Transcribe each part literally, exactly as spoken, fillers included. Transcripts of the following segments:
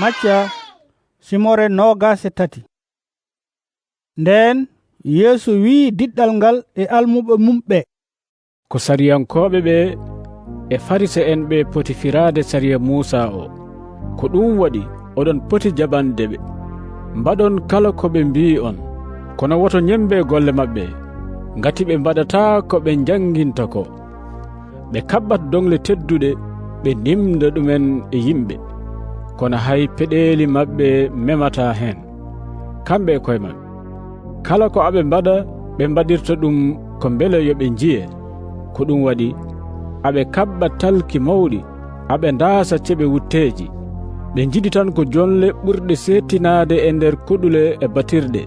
Macca, simore noogas e tati. Ndeen Yeesu wi'i diɗɗal ngal e almuɓe mum ɓe, ko sariyankooɓe ɓe e Farisa'en ɓe poti firaade sariya Muusa o. Ko ɗum waɗi oɗon poti jaɓande ɓe. Mbaɗon kala ko ɓe mbi'i on. Kono woto ñemmbe golle maɓɓe, ngati ɓe mbaɗataa ko ɓe njannginta ko. Ɓe kaɓɓat doŋle tedduɗe, ɓe ndimda ɗumen e yimɓe. Kono hay peɗeeli maɓɓe memataa heen. Kamɓe e koye maɓɓe. Kala ko aɓe mbaɗa, ɓe mbaɗirta ɗum ko mbele yo ɓe njiye. Ko ɗum waɗi, aɓe kaɓɓa talki mawɗi, aɓe ndaasa ceɓe wutteeji. Ɓe njiɗi tan ko jonle ɓurɗe seettinaade e nder koɗule e batirɗe.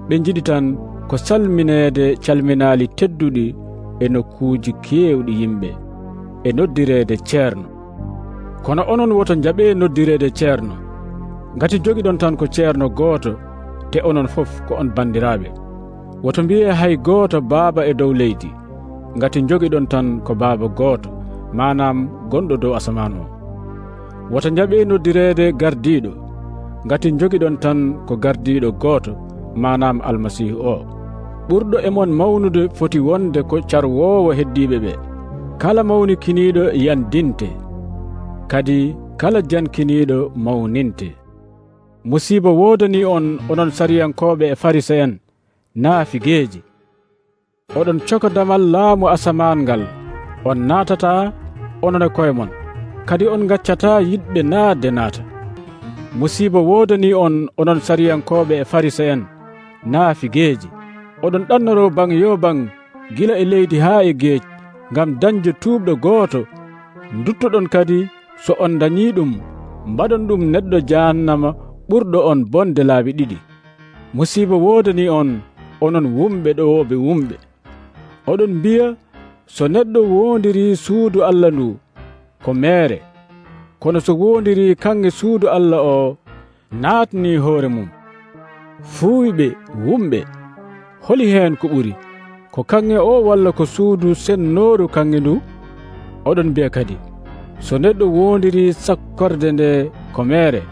Ɓe njiɗi tan ko salmineede calminaali tedduɗi e nokkuuji keewɗi yimɓe, e noddireede ceerno. Kono onon woto njaɓe noddireede ceerno, ngati njogiɗon tan ko ceerno gooto, te onon fof ko on banndiraaɓe. Woto mbiye hay gooto baaba e dow leydi, ngati njogiɗon tan ko baaba gooto, maanaam gonɗo dow asamaan o. Woto njaɓe noddireede gardiiɗo, ngati njogiɗon tan ko gardiiɗo gooto, maanaam Almasiihu o. Ɓurɗo e mon mawnude foti wonde ko carwoowo heddiiɓe ɓe. Kala mawnikiniiɗo yandinte, kadi kala jankiniiɗo mawninte. Musiiba woodanii on, onon sariyankooɓe e Farisa'en, naafigeeji! Oɗon coka damal laamu asamaan ngal, on naatataa onon e koye mon, kadi on ngaccataa yiɗɓe naatde naata. Musiiba woodanii on, onon sariyankooɓe e Farisa'en, naafigeeji! Oɗon ɗannoroo baŋ yoo baŋ, gila e leydi haa e geej, ngam dañde tuubɗo gooto. Nduttoɗon kadi, so on ndañii ɗum, mbaɗon ɗum neɗɗo jahannama ɓurɗo on bonde laabi ɗiɗi. Musiiba woodanii on, onon wumɓe ɗowooɓe wumɓe! Oɗon mbiya, so neɗɗo woondirii suudu Alla ndu, ko meere. Kono so woondirii kaŋŋe suudu Alla o, naatnii hoore mum. Fuuyɓe wumɓe, holi heen ko ɓuri, ko kaŋŋe o walla ko suudu sennooru kaŋŋe ndu? Oɗon mbiya kadi, so neɗɗo woondirii sakkorde nde, ko meere.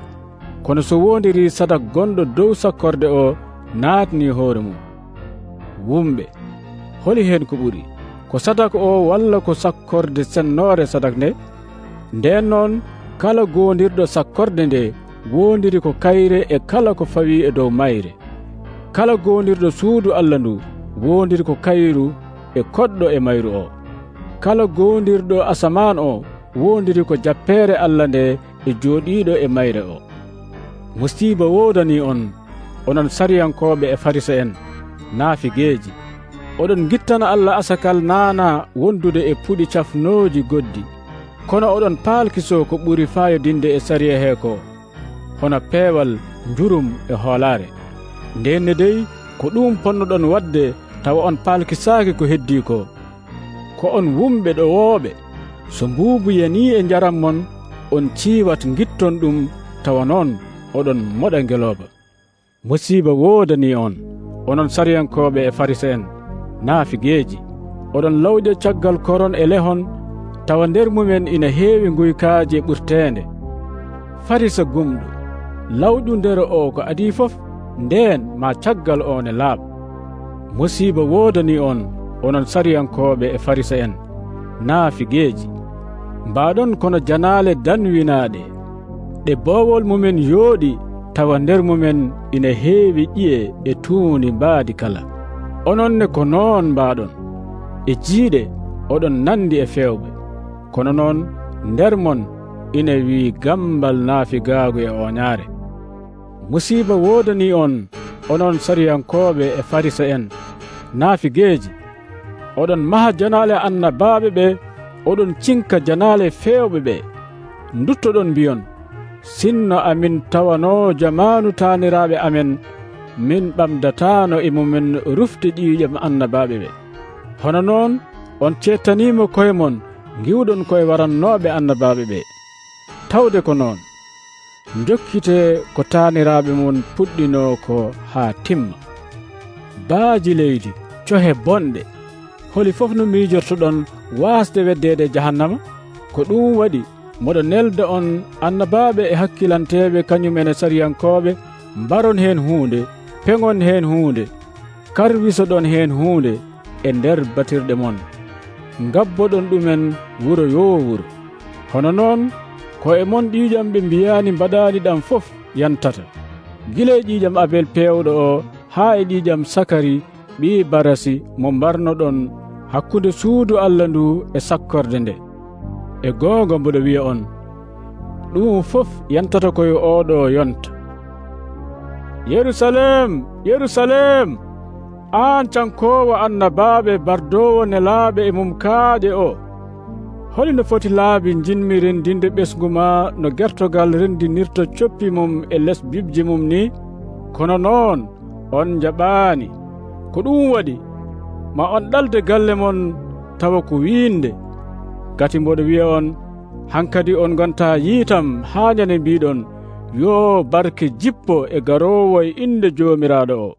Kono so woondirii sadak gonɗo dow sakkorde o, naatnii hoore mum. Wumɓe, holi heen ko ɓuri, ko sadak o walla ko sakkorde sennoore sadak nde? Ndeen noon, kala goondirɗo sakkorde nde woondiri ko kayre e kala ko fawii e dow mayre. Kala goondirɗo suudu Alla ndu woondiri ko kayru e koɗɗo e mayru o. Kala goondirɗo asamaan o woondiri ko jappeere Alla nde e jooɗiiɗo e mayre o. Musiiba woodanii on, onon sariyankooɓe e Farisa'en, naafigeeji! Oɗon ngittana Alla asakal naanaa wondude e puɗi cafnooji goddi, kono oɗon paalkisoo ko ɓuri faayodinde e sariya he ko, hono peewal, njurum e hoolaare. Ndeen ne dey, ko ɗuum ponnoɗon waɗde tawa on paalkisaaki ko heddii ko. Ko on wumɓe ɗowooɓe, so mbuubu yanii e njaram mon, on ciiwat ngitton ɗum, tawa noon oɗon moɗa ngelooba. Musiiba woodanii on, onon sariyankooɓe e Farisa'en, naafigeeji! Oɗon lawƴa caggal koron e lehon, tawa nder mumen ina heewi nguykaaje ɓurteende. Farisa gumɗo, lawƴu nder o ko adii fof, ndeen ma caggal o ne laaɓ. Musiiba woodanii on, onon sariyankooɓe e Farisa'en, naafigeeji! Mbaaɗon kono janaale danwinaaɗe, ɗe boowol mumen yooɗi, tawa nder mumen ina heewi ƴi'e e tuundi mbaadi kala. Onon ne ko noon mbaaɗon. E jiiɗe oɗon nanndi e feewɓe, kono noon nder mon ina wii gammbal naafigaagu e ooñaare. Musiiba woodanii on, onon sariyankooɓe e Farisa'en, naafigeeji! Oɗon maha janaale annabaaɓe ɓe, oɗon cinka janaale feewɓe ɓe. Nduttoɗon mbiyon, sinno amin tawanoo jamaanu taaniraaɓe amen, min ɓamdataano e mumen rufde ƴiiƴam annabaaɓe ɓe. Hono noon, on ceettaniima koye mon, ngiwɗon koye warannooɓe annabaaɓe ɓe. Tawde ko noon, njokkitee ko taaniraaɓe mon puɗɗinoo ko haa timma. Baaji leydi, cohe bonɗe, holi fof no miijortoɗon waasde weddeede e jahannama? Ko ɗum waɗi, Mboɗo nelda on, annabaaɓe e hakkilanteeɓe, kañum en e sariyankooɓe, mbaron heen huunde, peŋon heen huunde, karwisoɗon heen huunde e nder batirɗe mon, ngabboɗon ɗumen wuro yoo wuro. Hono noon, ko e mon ƴiiƴam ɓe mbiyaani mbaɗaani ɗam fof yantata, gila e ƴiiƴam Abel peewɗo o haa e ƴiiƴam Sakari ɓii Barasi mo mbarnoɗon hakkunde suudu Alla ndu e sakkorde nde. E goonga mboɗo wiya on, ɗum fof yantata ko e ooɗo yonta. Yerusalem, Yerusalem, aan cankoowo annabaaɓe, bardoowo nelaaɓe e mum kaaƴe o! Holi no foti laabi njiɗmi renndinde ɓesngu ma no gertogal renndinirta coppi mum e les bibji mum ni? Kono noon, on njaɓaani. Ko ɗum waɗi, ma on ɗalde galle mon tawa ko wiinde. Gati mboɗo wiya on, hankadi on ngonta yiitam haa ñande mbiɗon, yo barke jippo e garoowo e innde Joomiraaɗo o.